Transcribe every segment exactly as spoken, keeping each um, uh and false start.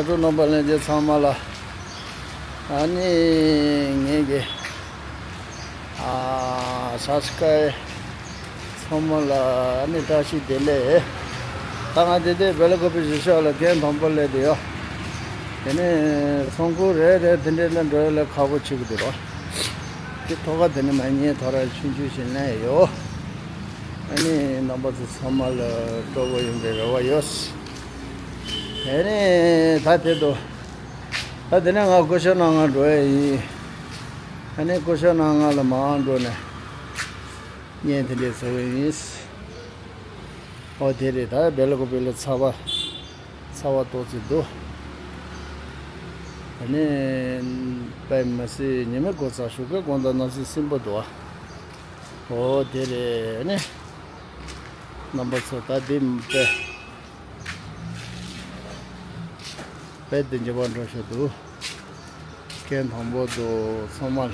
ལྷན་རྒྱས་ཚང་མ་ལ། ཨ་ནི་ངེད་ཀྱི་ཨ་སབ་སི་ཀ་རའིབ་ཚང་མ་ལ་ཨ་ནི་བཀྲ་ཤིས་བདེ་ལེགས། ད་ང་དེ་དེ་བེ་ལ་ཀོ་པི་གཞིས་ཆགས་ལ་རྒན་དང་པོ་སླེབས་བསྡད་ཡོད། དེ་ནས་ཚོང་ཁང་རེ་རེ་དེ་འདྲས་ལ་འགྲོ་ཡ་ལ་ཁག་པོ་བྱེད་ཀྱི་འདུག་རོ། དེ་ཐོག་ཁ་དེ་ནས་མ་ཉེས་ཐོ་ར་ཆུང་ཆུང་ཞིག་ལེན་ཡོད། ཨ་ནི་རྣམ་པ་ཚོ་ཚང་མ་ལ་སྤྲོ་པོ་ཡོང་བའི་རེ་བ་ཡོད། དེ་ནས་ད་དེ་དུ། ད་དེ་ནས་ང་སྐུ་ཞབས་ནང་ང་འགྲོ་ཡ་ཡིན། ཨ་ནི་སྐུ་ཞབས་ནང་ང་ལ་མར་འགྲོ་ནས་བརྙན་དེ་འདྲས་བཟོ་གི་ཡིན། ཨོ་དེ་རེད། ད་བེ་ལ་ཀོ་པི་ལ་ཚ་བ་ཚ་བ་ཏོག་ཙམ་འདུག་ཨ་ནི་དཔེ་མི་སྲིད་ཉི་མའི་སྒོ་རྩ་ཞོགས་ཀའི་དགོང་དག་གནམ་གཤིས་སྲིན་པོ་འདུག་ཨ། ཨོ་དེ་རེད། ཨ་ནི་རྣམ་པ་ཚོ་ད་འདི་དཔེ། དཔེ་དེ་འཇོན་པོ་འགྲོ་ཤོག་འདུག་རྒན་དང་པོ་འདུག་ཚང་མ་ལ།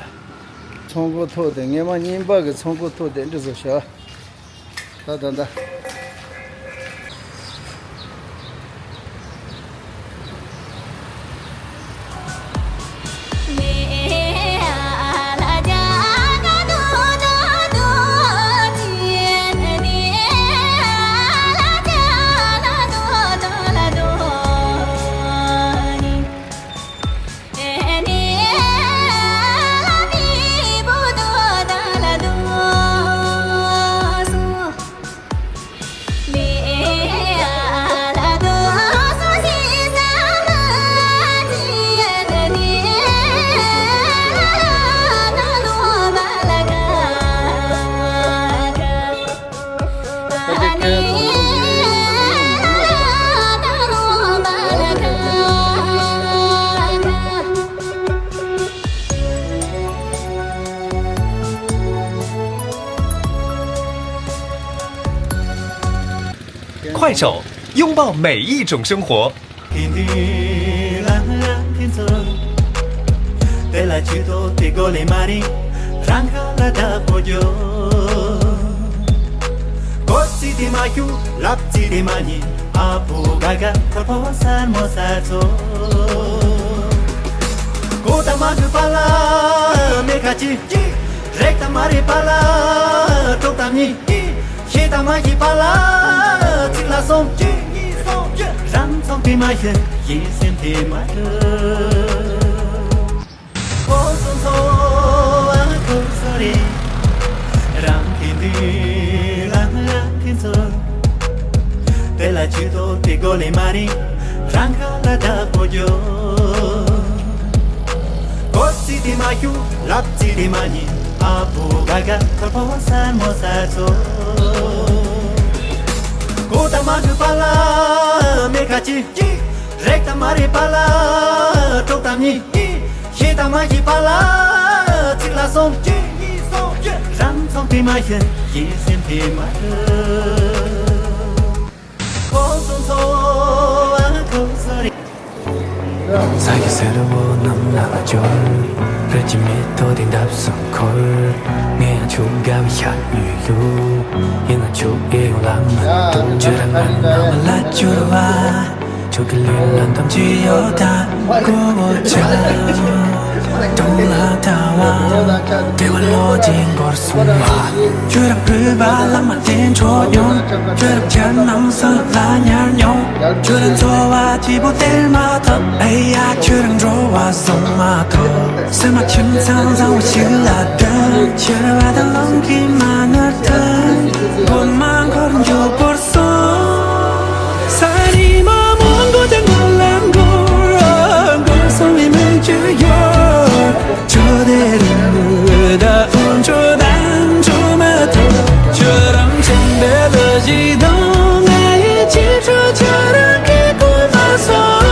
ཚོང་ཁང་ཐོག་དེ་སྔས་མ་རྙིང་པ་གི་ཚོང་ཁང་ཐོག་དེ་འདྲ་བཟོ་ཤག་ད་ད་ད།快手，拥抱每一种生活。དེ་ལ་ཇུས་གཏོགས་དེ་གོ་ལེ་མ་རིང་རང་ཁ་ལ་བདག་པོ་རྒྱོ། གོ་ཙི་དེ་མ་ཞུ་ལབ་ཙི་དེ་མ་ཉན། ཨ་ཕོ་ག་ག་ཁོ་ཕོ་སར་མོ་སར་ཚོ། གོ་ད་མ་གི་པ་ལ་མེ་ཁ་ཅི། རེག་ད་མ་རེ་པ་ལ་ཀྲོག་ད་མི། ཤེས་ད་མ་ཤེས་པ་ལ་ཚིག་ལ་སོང་། རང་ཚོགས་དེ་མ་ཤེས་ཡིན་སེམས་དེ་མ་ཤེས། ཁོ་ཚོ་ཚོ་ཨ་ཁོ་ཚོ་རེད། རང་གི་འདུས་ལ་ང་གི་ཚོ། དེ་ལ་ཇུས་གཏོགས་དེ་གོ་ལེ་མ་རིང་རང་ཁ་ལ་བདག་པོ་རྒྱོ། གོ་ཙི་དེ་མ་ཞུ་ལབ་ཙི་དེ་མ་ཉན། ཨ་ཕོ་ག་ག་ཁོ་ཕོ་སར་མོ་སར་ཚོ། གོ་ད་མ་གི་པ་ལ་མེ་ཁ་ཅི། རེག་ད་མ་རེ་པ་ལ་ཀྲོག་ད་མི། ཤེས་ད་མ་ཤེས་པ་ལ་ཚིག་ལ་སོང་། རང་ཚོགས་དེ་མ་ཤེས་ཡིན་སེམས་དེ་མ་ཤེས། ཁོ་ཚོ་ཚོ་ཨ་ཁོ་ཚོ་རེད། ས་གི་སེར་བོ་རྣམས་ལ་འབྱོར། བོད་ཀྱི་མེ་ཏོག་དེ་འདབས་སུ་འཁོར། ངས་ཡང་ཆུ་དགའ་བའི་ཤ་ཉོས་ལུགས། ཡིན་ན་ཆུ་ཨེ་ཡོང་ལ་མ་འདུག་ཁྱོད་རང་ང་རྣམས་ལ་འབྱོར་བ། ཆུ་གི་ལུས་ལ་འདམ་གྱི་ཡོད་ད་གོ་བོ་ཆ། དུང་ལ་ལྟ་བ། བདེ་བ་བློ་ཅན་འཁོར་སོང་བ། ཁྱོད་རང་རུས་པ་ལ་མ་བརྟེན་འཕྲོ་མྱོང་། ཁྱོད་རང་ཁྱེད་རྣམས་སུ་ལ་ཉར་མྱོང་། ཁྱོད་རང་འཚོ་བ་སྐྱིད་པོ་སྟེར་མ་ཐུབ། ཨེ་ཡ་ཁྱོད་རང་འགྲོ་བ་བཟུང་མ་ཐུབ། སེམས་མ་ཁྱིམ་ཚང་བཟང་བོ་ཞིག་ལ་སྟོན། ཤེས་རབ་དང་རླུང་གིས་མ་ནོར་ཐུབ། མགོན་མ་འཁོར་མགྱོགས་པོར་སོང་། ས་རི་མ་མོ་མགོ་དང་མགོ་ལ་འགོར། འགོར་སོང་བའི་མིག་ཆུ་ཡོད། ཁྱོད་དེ་རིང་མི་ད་འོན་ཆོ་དང་ཆོ་མ་ཐུབ། ཁྱོད་རང་ཆེན་པོའི་བློ་ཞིག་དང་ངའི་ཆེ་ཆུ་ཁྱོད་རང་གི་གོ་མ་སོང་།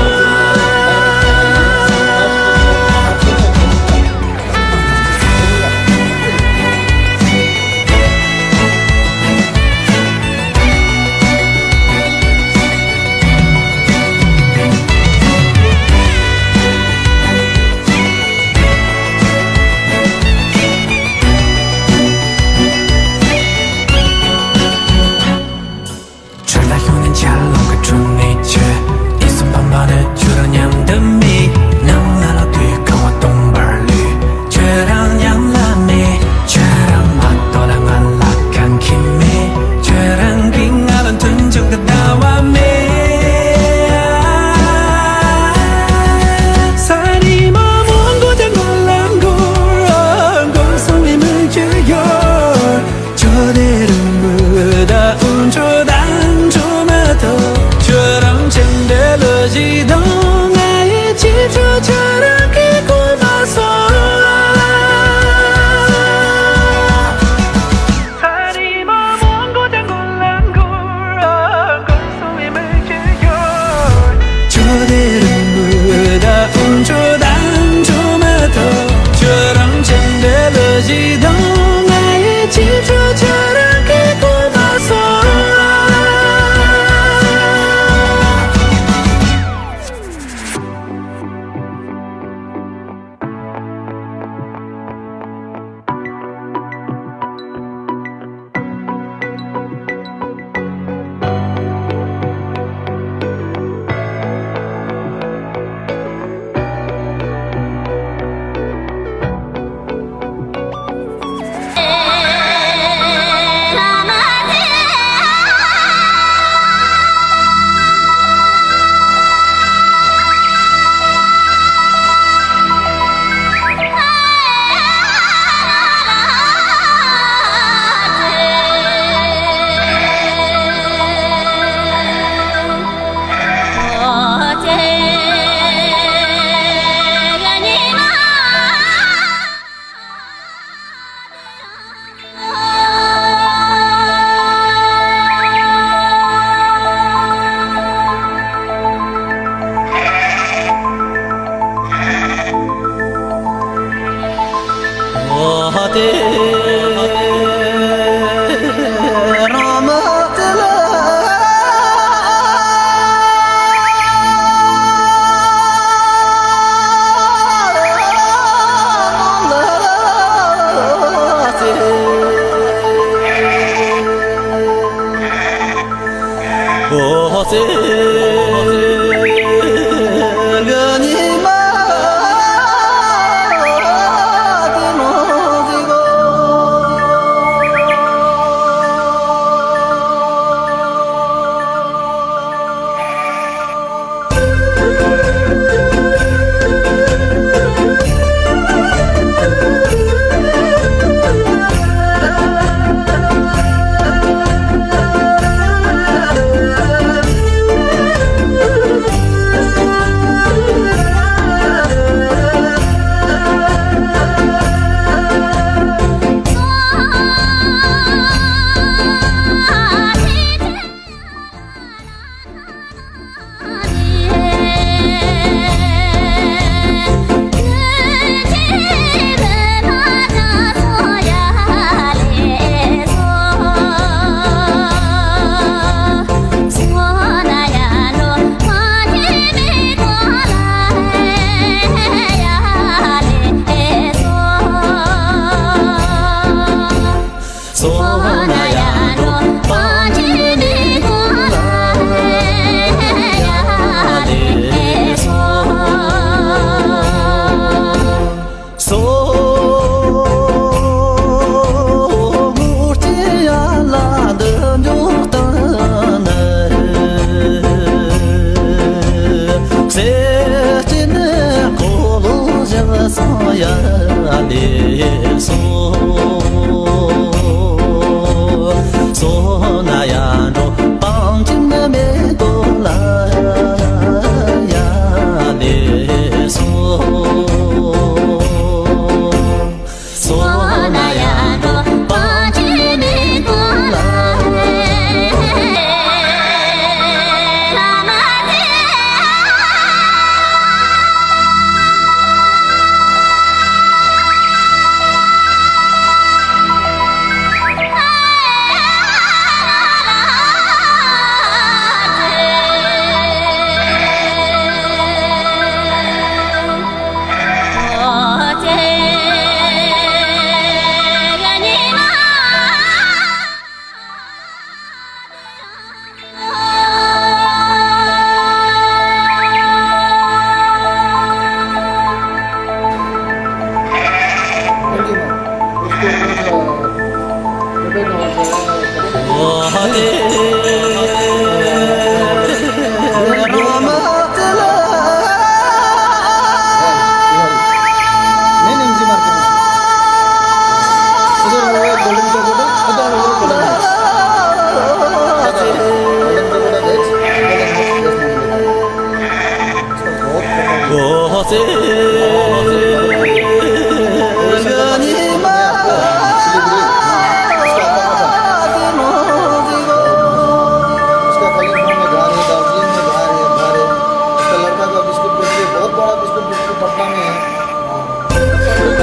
उसका कॉलेज में घर है, दार्जिलिंग में घर है, घर है। उसका लड़का का बिस्कुट फैक्ट्री, बहुत बड़ा बिस्कुट फैक्ट्री पटना में है। हाँ।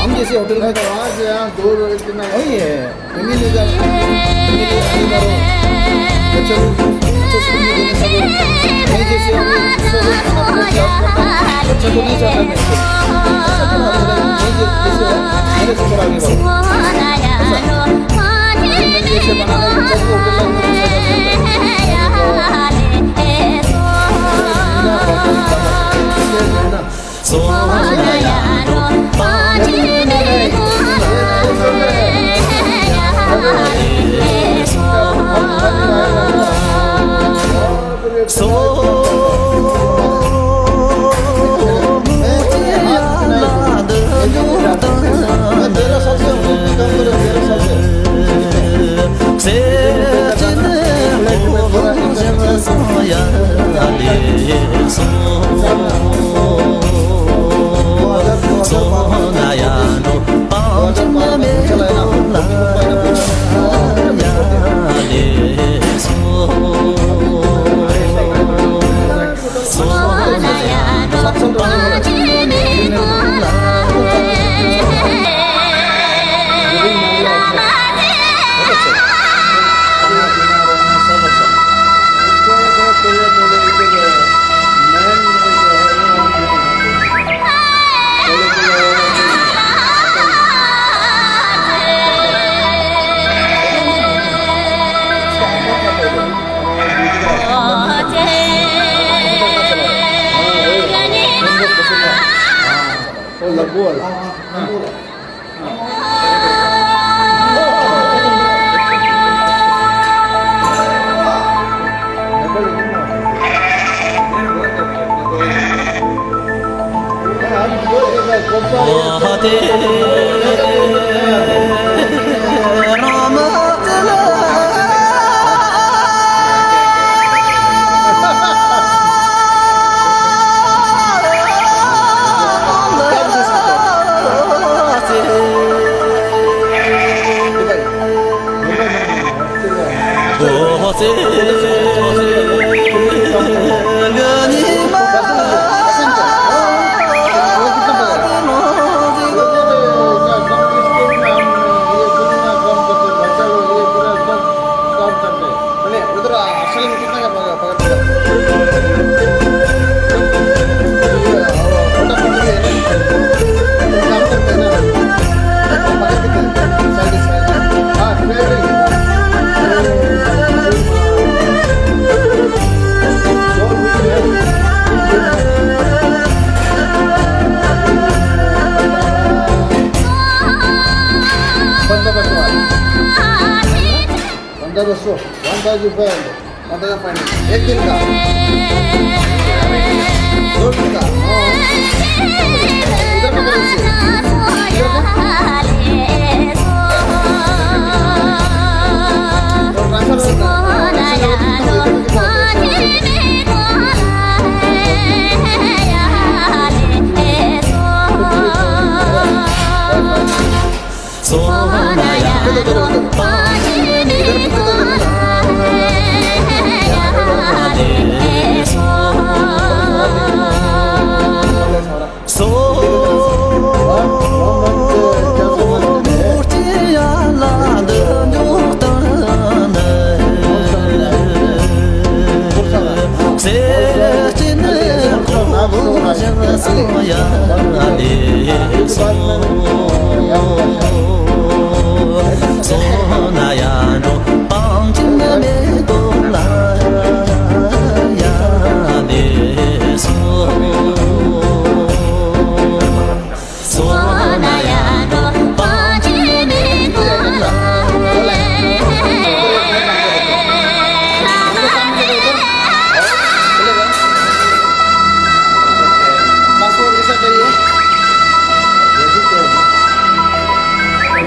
हम जैसे होटल में तो आज यहाँ दो रोज कितना वही है। फैमिली का, फैमिली का, अच्छा, अच्छा स्कूल में देने का वो। मैं जैसे अभी उसको वो खाना पीना खिलाओ, अच्छा तो नहीं जाता मैं। अच्छा तो ना बोला, मैं जै-, जैसे है, मेरे से थोड़ा आगे बढ़ो। ऐसा। मैं जैसे बनाना है, अच्छा तो होटल में अच्छा बनाना है। नहीं, उधर असली में कितना का पकड़, पकड़, पकड़। ये, वो, वो तो पकड़ लिया ना। काम करते हैं ना। पकड़ के दे, सैलरी, सैलरी। हाँ, सैलरी। बंदोबस्त वाला। One thousand four, one thousand five hundred. एक दिन का। दो दिन का। हाँ। इधर भी करेंसी। इधर का? तो ट्रांसफर होता है। पासपोर्ट वीजा चाहिए?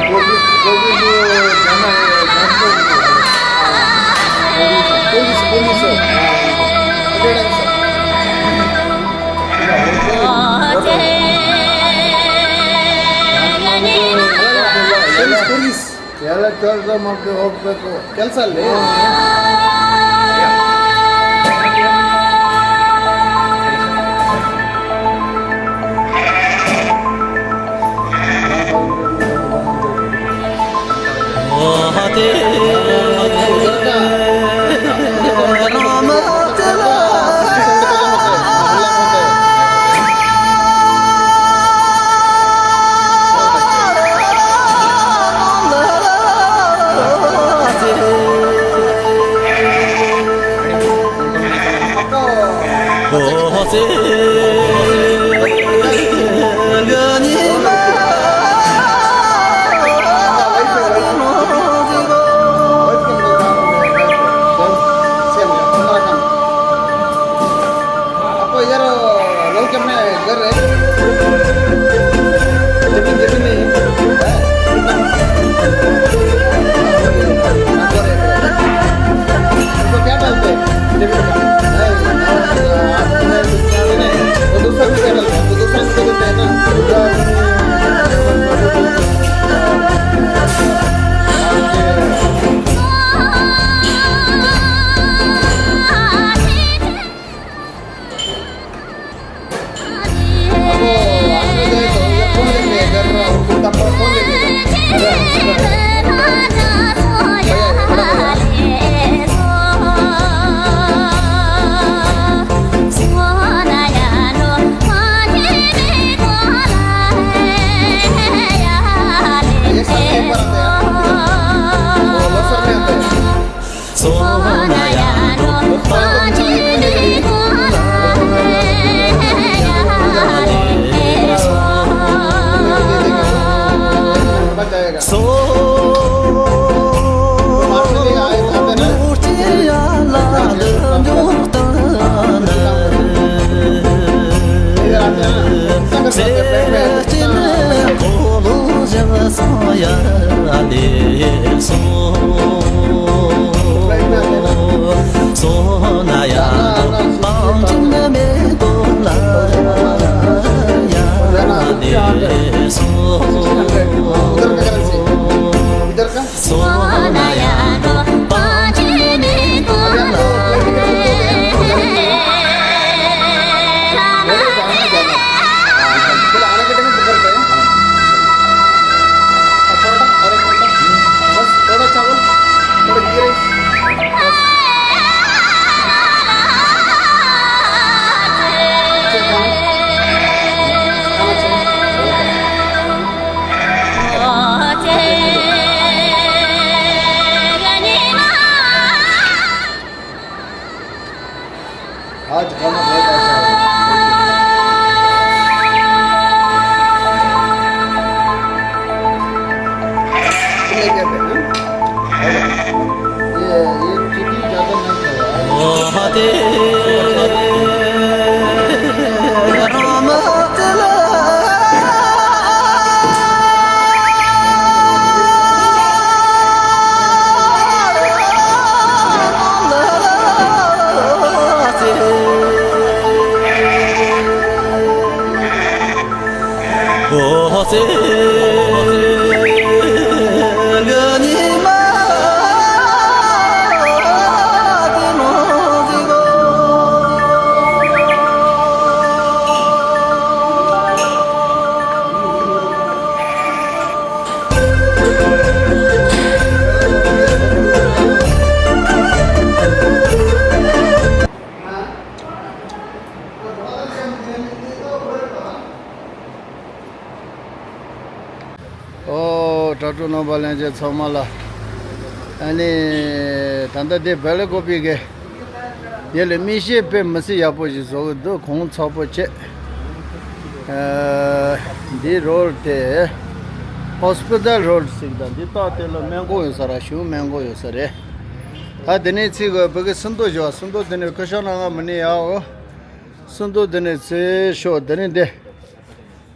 कोई भी, कोई भी जो जाना है, जाना है। Police, police, police. Police, police. Yalla, chal, chal, maaf karo, maaf karo. Cancel. आपको इधर लोग जब मैं घर है, जमीन, जमीन नहीं है। तो क्या डालते हैं? जमीन का। नहीं, नहीं, वो दूसरा उधर का करेंसी, इधर का। बोलो, कहाँ से जाना है? बोलो, आने के टाइम में पकड़ के। और थोड़ा, और एक घंटा। बस, थोड़ा चावल, थोड़ा घी राइस। बस। आज खाना बहुत अच्छा है। ये क्या है, हाँ? ये, ये चीनी ज़्यादा नहीं खाया। ཨོ། དྲ་གྲོགས་རྣམ་པ་ལྷན་རྒྱས་ཚང་མ་ལ། ཨ་ནི། ད་ལྟ་དེ་སྦེལ་ཀོབ་གི། དེ་ལ་མིག་ཤེལ་དཔེ་མི་སྲིད་ཡག་པོ་ཞིག་བཟོ་གི་འདུག་གོང་ཚོགས་པོ་བྱས། ཨ། འདི་རོ་དེ། ཧོ་སི་པི་ཏལ་རོ་ཟེར་གི་འདུག་འདི་ཏག་དེ་ལ་སྨན་ཁང་ཡོད་ས་ར། གཞུང་སྨན་ཁང་ཡོད་ས་རེད། ད་དེ་ནས་ཚིག་གི་བོད་ཀྱི་སུམ་མདོ་བཞི་བ། སུམ་མདོ་དེ་ནས་ཁུ་ཤ་ན་ང་མི་ནི་ཡའོ། སུམ་མདོ་དེ་ནས་ཚེ་ཤོག་དེ་ནས་འདི།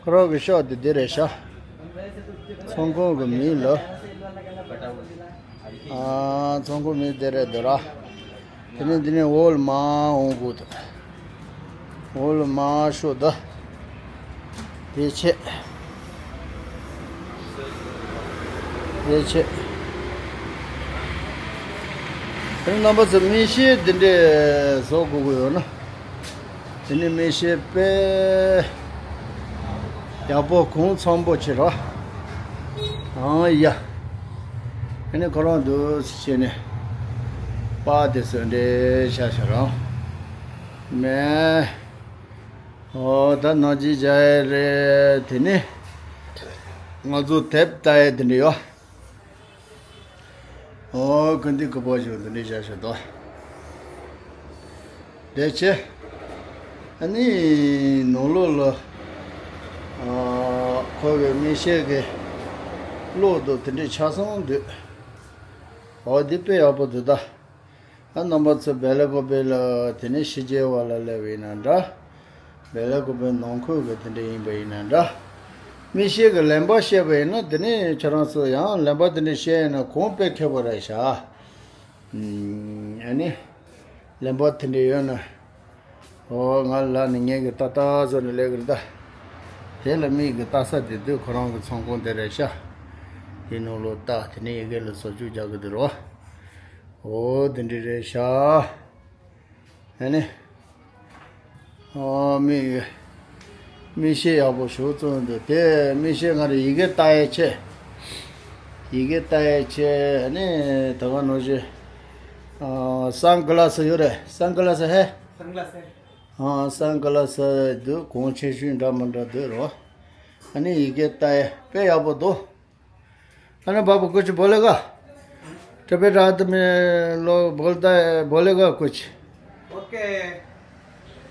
ཁོ་རང་གི་ཤོག་དེ་འདི་རེད་ཤག་ཚོང་ཁང་གི་མིང་ལ། ཨ། ཚོང་ཁང་མིང་དེ་རེད་འདུག་ར། དེ་ནས་འདི་ནས་ཝོལ་མར་འོང་དགོས་འདུག་ཝོལ་མར་ཤོག་འདི། དེ་ཆེ། དེ་ཆེ། དེ་རྣམ་པ་ཚོ་མིག་ཤེལ་འདི་འདྲས་བཟོ་དགོས་ཀྱི་ཡོད་ན། དེ་ནི་མིག་ཤེལ་དཔེ་ཡག་པོ་གོང་ཚོམ་པོ་ཆེ་ར། ཨང་ཡ། དེ་ནི་ཁོ་རང་འདུག་སེ་བྱས་ནས་པར་དེ་ཚོ་འདྲ་བཞག་བཞག་རང་མེད། ཨོ་ད་ནང་ཅི་བྱ་ཡས་རེད། དེ་ནི་ང་ཚོ་དེབ་ལྟ་ཡས་དེ་འདྲ་ཡོད། ཨོ་ཀུན་ཏི་ཀུ་པོ་ཞིག་འདི་འདྲ་བྱ་ཞིག་དོ། དེ་ཆེ། ཨ་ནི་ནང་ལོགས་ལ་ཨ་ཁོ་གི་མིག་ཤེལ་གི་གློག་དང་དེ་འདྲ་ཆ་ཚང་འདུག་ཨོ་འདི་དཔེ་ཡག་པོ་འདུག་ད། ཨ་རྣམ་པ་ཚོ་སྦེལ་ཀོབ་ལ་དེ་ནས་ཕྱི་རྒྱལ་བ་ལ་སླེབས་ཡིན་ན་འདྲ། སྦེལ་ཀོབ་ནང་ཁུལ་གྱི་དེ་འདྲ་ཡིན་པ་ཡིན་ན་འདྲ། མིག་ཤེལ་གྱི་ལེན་པ་བཤད་པ་ཡིན་ན་དེ་ནས་ཁྱེད་རང་ཚོ་ཡང་ལེན་པ་དེ་འདྲ་བཤད་ཡིན་ན་གོང་དཔེ་མཁས་པོ་རེད་ཤག་ཨ་ནི། ལེན་པ་དེ་འདྲ་ཡོད་ན། ཨོ་ང་ལ་ནི་ངེད་ཀྱི་ཏག་ཏག་བཟོ་ནས་ལས་ཀྱི་རེད་ད། དེ་ལ་མིག་གི་ལྟ་ས་དེ་དུས་ཁོ་རང་གི་ཚོང་ཁང་དེ་རེད་ཤག་དེ་ནང་ལོགས་ལྟ་དེ་ནས་ཡི་གེ་ལ་བཟོ་བཅོས་རྒྱག་གི་འདུག་རོ། ཨོ་དེ་འདྲ་རེད་ཤག་ཨ་ནི། ཨོ་མིག་མིག་ཤེལ་ཡག་པོ་ཞིག་བཙོང་འདུག་དེ་མིག་ཤེལ་ང་རེ་ཡི་གེ་ལྟ་ཡས་ཆེད། ཡི་གེ་ལྟ་ཡས་ཆེད་ཨ་ནི་ད་ག་ནང་བཞིན། ཨ་སན་གི་ལ་སི་ཡོད་རེད། སན་གི་ལ་སི་ཧེ། सनग्लास है। ཨ་སན་གི་ལ་སི་འདུག་གོང་ཆེ་ཤོས་འདྲ་མི་འདྲ་འདུག་རོ། ཨ་ནི་ཡི་གེ་ལྟ་ཡས་དཔེ་ཡག་པོ་འདུག अरे बाबू कुछ बोलेगा? टिबेट आदमी लोग बोलता है, बोलेगा कुछ? Okay,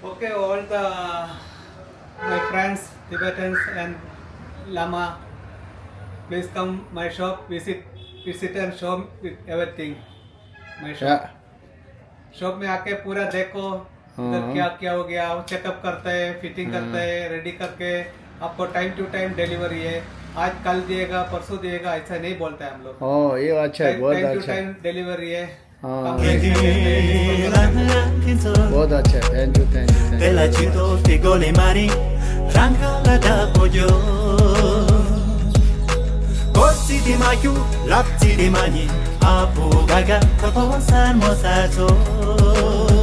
okay, all the my friends, Tibetans and Lama, please come my shop, visit, visit and show with everything. My shop. Shop में आके पूरा देखो, इधर हाँ। क्या क्या हो गया, वो चेकअप करता है, फिटिंग हाँ। करता है, रेडी करके आपको टाइम टू टाइम डिलीवरी है। आज कल दिएगा, परसों दिएगा, ऐसा नहीं बोलता है हम लोग। हाँ, ये अच्छा है, टाइम, बहुत टाइम टू अच्छा है। टाइम डिलीवरी है। ཨ། ཁེ་ཁེ་ལ་ལ་ཁིན་ཚོ། འོ་ད་ཆེ། thank you, thank you, thank you. དེ་ལ་ཆུ་ཏོ་ཕི་གོ་ལེ་མ་རི་རང་ཁ་ལ་ད་པོ་ཇོ། གོ་སི་དི་མ་ཁྱུ་ལབ་སི་དི་མ་ཉི་ཨ་པོ་ག་ག་ཁ་ཕོ་སར་མོ་སར་ཚོ།